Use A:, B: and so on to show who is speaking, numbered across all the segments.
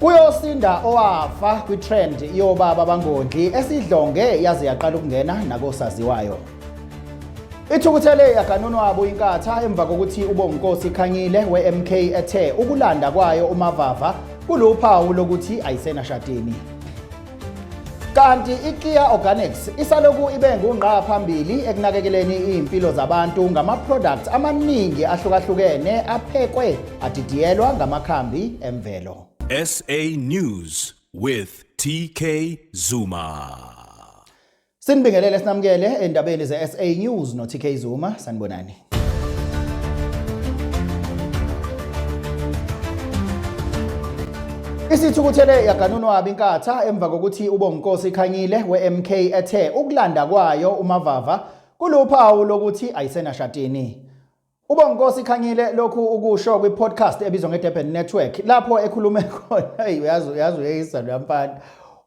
A: Kuyosinda owafa kwi-trend yobaba bangondli esidlonge yaze yaqala ukungena nakosaziwayo. Ithukuthele yaganunwabo inkatha emva kokuthi uBonginkosi Khanyile we-MK ethe ukulanda kwayo uMavava kuluphawu lokuthi ayisenashatini. Kanti iKia Organics isaloku ibe ngungqa phambili ekunakekeleni izimpilo zabantu ngama-products amaningi ahlukahlukene aphekwe adidiyelwa ngamakhambi emvelo.
B: SA News with TK Zuma.
A: Sinibingelele sinamukele endabeni ze-SA News no-TK Zuma sanibonani. Isithukuthele yaganunwabi inkatha emva kokuthi uBonginkosi Khanyile we-MK ethe ukulanda kwayo uMavava kuluphawu lokuthi ayisenashatini. UBonginkosi Khanyile lokhu ukusho kwi-podcast ebizwa nge-Durban Network lapho ekhulume khona hey uyazi uyazi uyeyisa lo mfana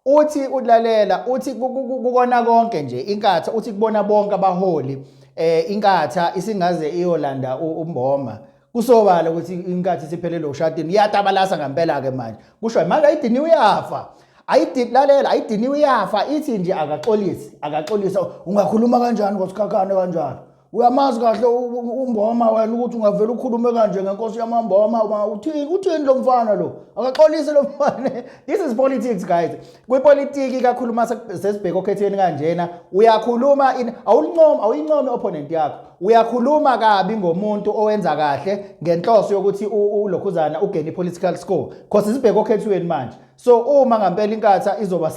A: uthi ulalela uthi kukona konke nje inkatha uthi kubona bonke abaholi eh inkatha isingaze iyolanda umboma kusobala ukuthi inkathi isiphelele ushatini iyatabalasa ngempela ke manje kusho manje ayidini uyafa ayidini lalela ayidini uyafa ithi nje akaxolisi akaxolisa ungakhuluma kanjani ngosikhakhane kanjalo Uyamazi kahle umboma wena ukuthi ungavela ukhulume kanje ngenkosi yamamboma uma uthini uthini lo mfana lo akaxolise lo mfana this is politics guys kwipolitiki kakhulu uma sesibheka okhethweni kanjena uyakhuluma awulincomi awuyincomi opponent yakho uyakhuluma kabi ngomuntu owenza kahle ngenhloso yokuthi ulokhuzana ugene i-political score cause sibheke okhethweni manje so uma ngampela inkatha izoba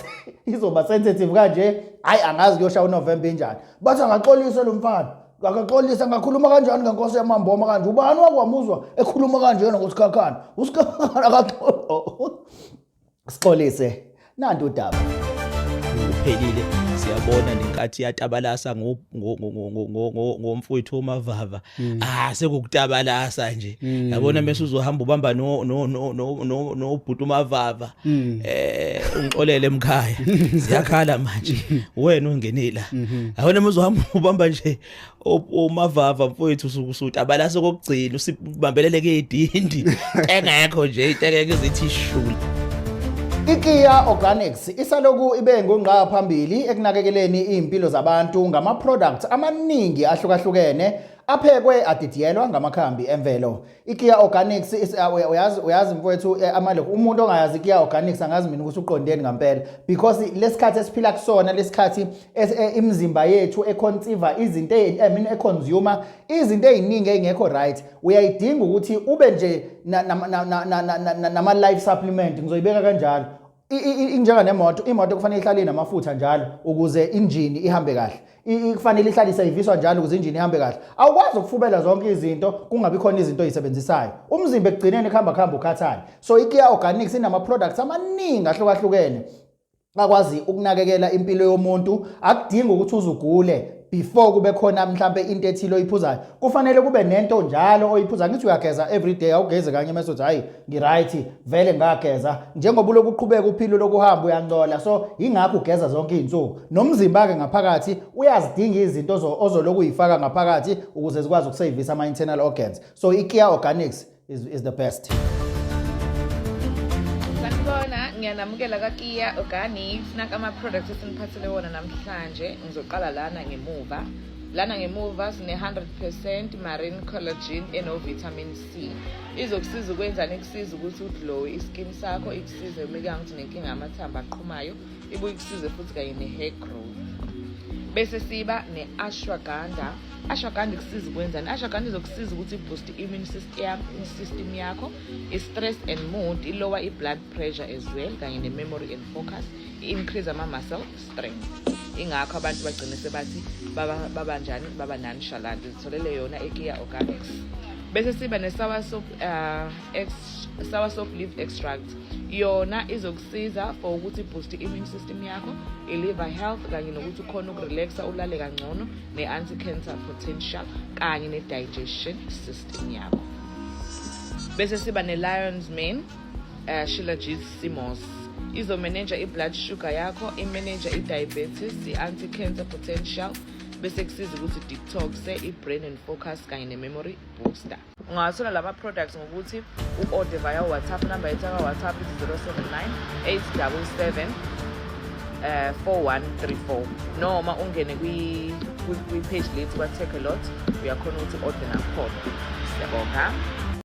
A: izoba sensitive kanje hayi angazi kuyoshaya uNovember injani bathi akaxolise lo mfana akaxolise angakhuluma kanjani ngenkosi yamamboma kanje ubani wakwamuzwa ekhuluma kanjena ngosikhakhana usikhakhana akaxolise sixolise nanti udaba
C: kuphelile siyabona nenkathi yatabalasa ngomfowethu omavava mm. ah sekukutabalasa nje mm. yabona mase uzohamba ubamba no no no no no nobhuti umavava mm. eh ungixolele emkhaya ziyakhala manje wena ungenile mm-hmm. yabona mase uzohamba ubamba nje umavava mfowethu usutabalasa kokugcina usibambelele ke idindi engekho nje into engeke izithi shula
A: IKia Organics isaloku ibe ngungqa phambili ekunakekeleni izimpilo zabantu ngama-products amaningi ahlukahlukene aphekwe adidiyelwa ngamakhambi emvelo. IKia Organics uyazi uyazi mfowethu eh, amalokhu umuntu ongayazi iKia Organics angazi mina ukuthi uqondeni ngampela because lesikhathi esiphila kusona lesikhathi eh, imizimba yethu econceive izinto I mean econsumer izinto eziningi ezingekho right uyayidinga ukuthi ube nje nama life supplement ngizoyibeka kanjalo injenga nemoto imoto kufanele ihlale inamafutha njalo ukuze injini ihambe kahle kufanele ihlale iseyiviswa njalo ukuze injini ihambe kahle awukwazi ukufubela zonke izinto kungabi khona izinto oyisebenzisayo umzimba ekugcineni kuhamba kuhamba ukhathale so iKia Organics inama products amaningi ahlukahlukene akwazi ukunakekela impilo yomuntu akudingi ukuthi uzugule before kube khona mhlambe into ethile oyiphuzayo kufanele kube nento njalo oyiphuza ngithi uyageza every day awugeze kanye mase uthi hayi ngiright vele ngageza njengoba uloku uqhubeka uphilo lokuhamba uyangcola so ingakho ugeza zonke izinsuku nomzimba ke ngaphakathi uyazidinga izinto ozoloku uyifaka ngaphakathi ukuze zikwazi ukusevisa ama internal organs so iKia Organics is the best.
D: Sanibona, ngiyanamukela kaKia Organics. Nanka ama-products esiniphathele wona namhlanje. Ngizoqala lana ngemuva. Lana ngemuva sine 100% marine collagen eno-vitamin C. Izokusiza ukwenzani? Ikusiza ukuthi uglowe iskin sakho, ikusize uma kuyangukuthi nenkinga yamathambo aqhumayo, ibuye ikusize futhi kanye ne-hair growth. Bese siba ne-ashwagandha Ashwagandha ikusiza ukwenzani? Ashwagandha izokusiza ukuthi iboost immune system, system yakho, i-stress and mood, ilower i-blood pressure as well, kanye ne-memory and focus, i-increase ama-muscle strength. Ingakho abantu bagcine sebathi baba njani, baba nonchalant. Zitholele yona eKia Organics. Bese siba ne-sour soap, sour soap leaf extract. Yona izokusiza for ukuthi iboost i-immune system yakho, i-liver health, kanye nokuthi ukhone ukurelaxa ulale kangcono. ne-anti-cancer potential kanye ne-digestion system yakho bese siba ne-lions mane shilajit simos izomeneja i-blood sugar yakho imeneja i-diabetes i-anti-cancer potential Bese kusiza ukuthi detox i-brain and focus kanye ne-memory booster. Ungawathola lama products ngokuthi u-order via WhatsApp. Number yethu yaka-WhatsApp ithi 079 877 4134, noma ungene kwi-page lethu kwa-Takealot, uyakhona ukuthi order nakhona. Siyabonga.